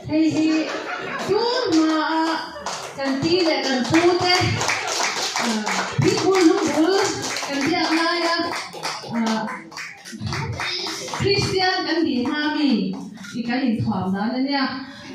Hei hi tun hmaa kan pi leh kan pu te thingpui lungbul kan biak laia Kristian kan tih hma mi i kan inthuam dan a nia.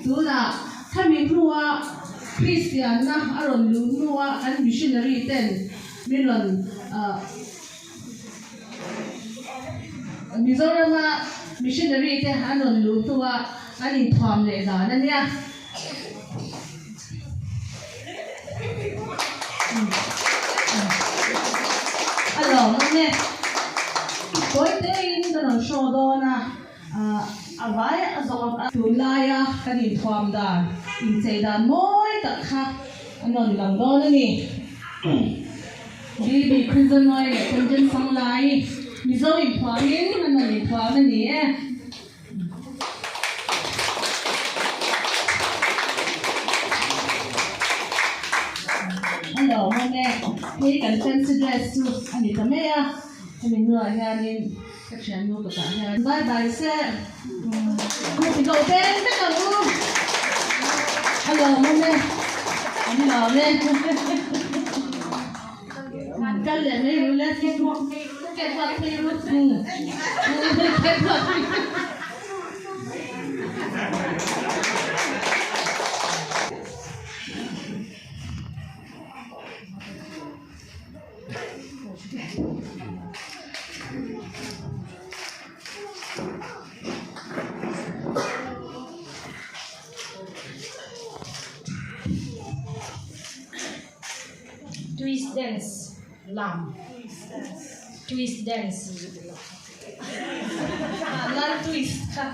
Tunah khami hnua Kristianna a rawn luh hnua kan missionary ten min rawn Mizorama missionary te an rawn luh hnua an inthuam leh dan a nia. A lawm ang e. Tawi tein ka rawn show dawn a, a vai a zawng a. Tunlaia kan inthuam dan, inchei dan mawi tak kha an rawn lang dawn a ni. BB Khunzanawi leh Content Sanglai Mizo inthuamin an rawn inthuam a ni e. A lawmawm e, hei kan fancy dress chu a ni ta mai a, hemi hnuah hianin ka thiannu kutah hian bye bye se kut i lo beng vek ang u, a lawmawm e, an lawm e. Kal leh mai ru le Catwalk phei ru Catwalk phei ru. Twist dance lam Twist dance Lal twist kha.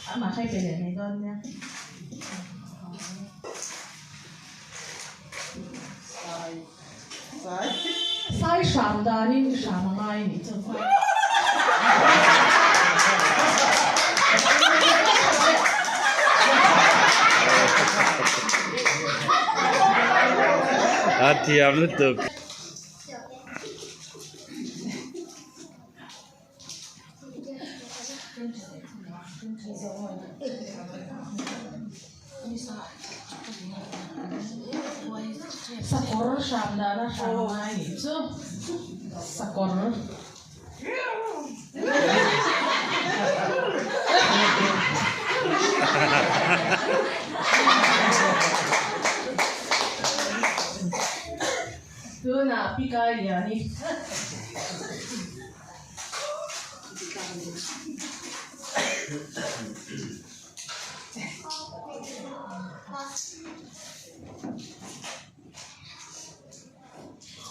Amah kha i pe leh mai dawn nia. Sai hram danin i hram a ngai nih chu. A thiam lutuk. Sakawr hram dana hram ngai nih chu sakawr. Tunah Pikai Liani.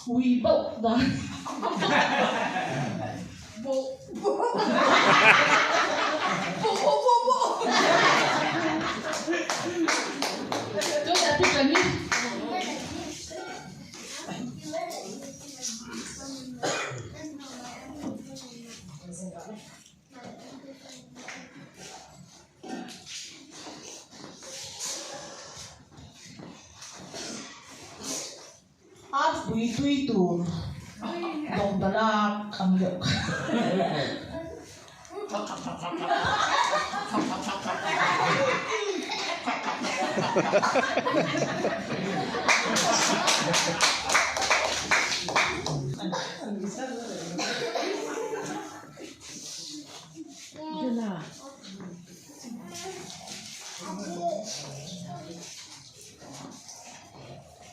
Ui bauh dan. Bauh. Tunah Pikai. A pui tui tur dawngdalak ang deuh kha.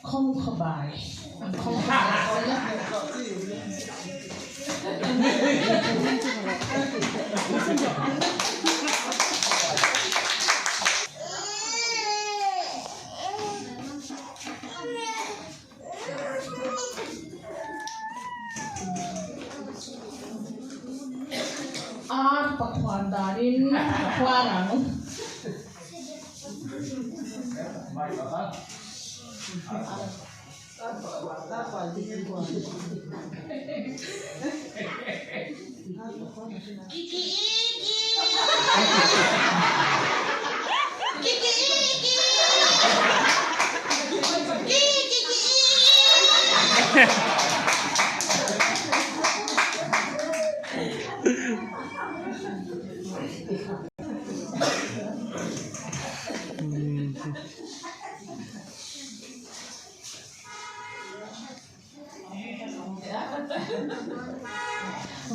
Khawng khawbai khawng Ar pakhuan danin a khuar ang.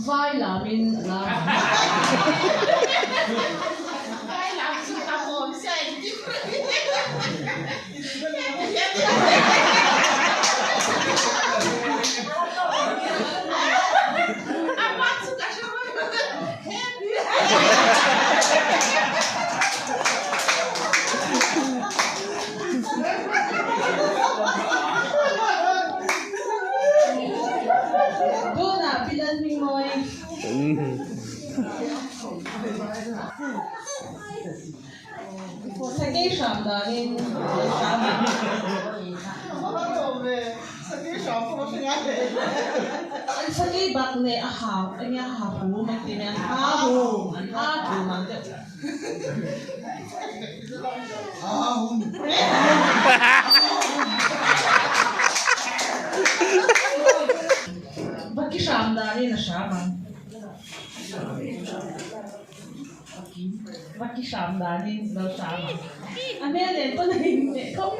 Vai lamin a lam ang. Tunah Pi Lalhmingmawi. Sakei hram danin hram ang. An sakei bak leh a hau enge a ha hum an tih mai an ha hum an ha hum ang deuh. Vaki hram danin a hram ang. Vaki hram danin lo hram ang. A hmel nen pawn a inhmeh khawp.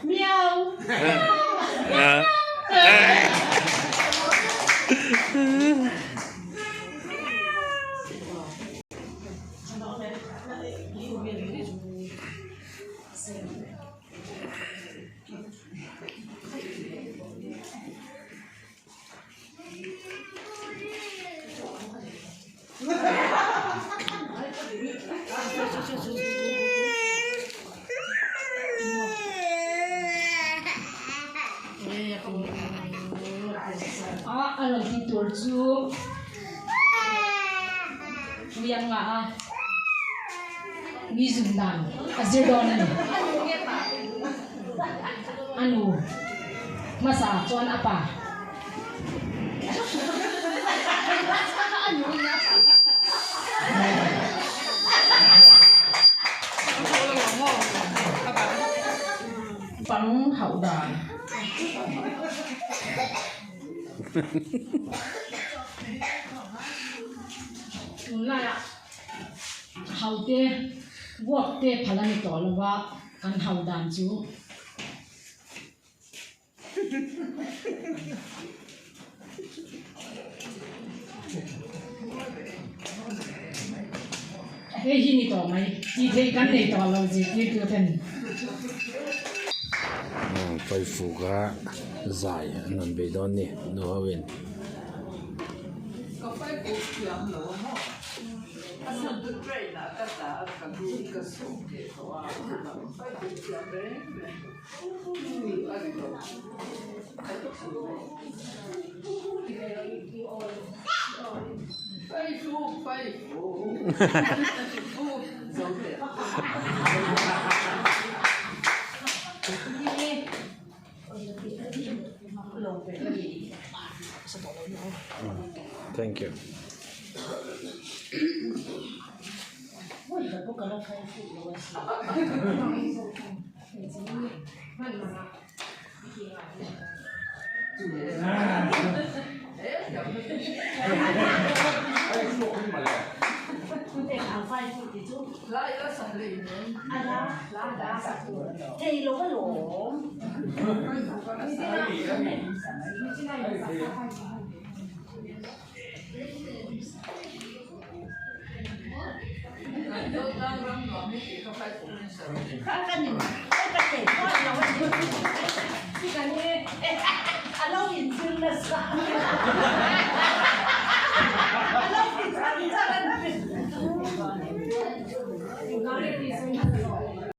Miau. A a rawn ti tur chu tui an ngah a mi zun dan a zir dawn a ni a nu hmasa chuan a pa. Pang hauh dan. Tunlaiah haute vuak te phal a ni tawh lo va, kan hau dan chu. Hei hi ni tawh mai, tih theih kan nei tawh lo zirtirtu ten. Paifuka zai an rawn bei dawn ni nu ho in. Thank you.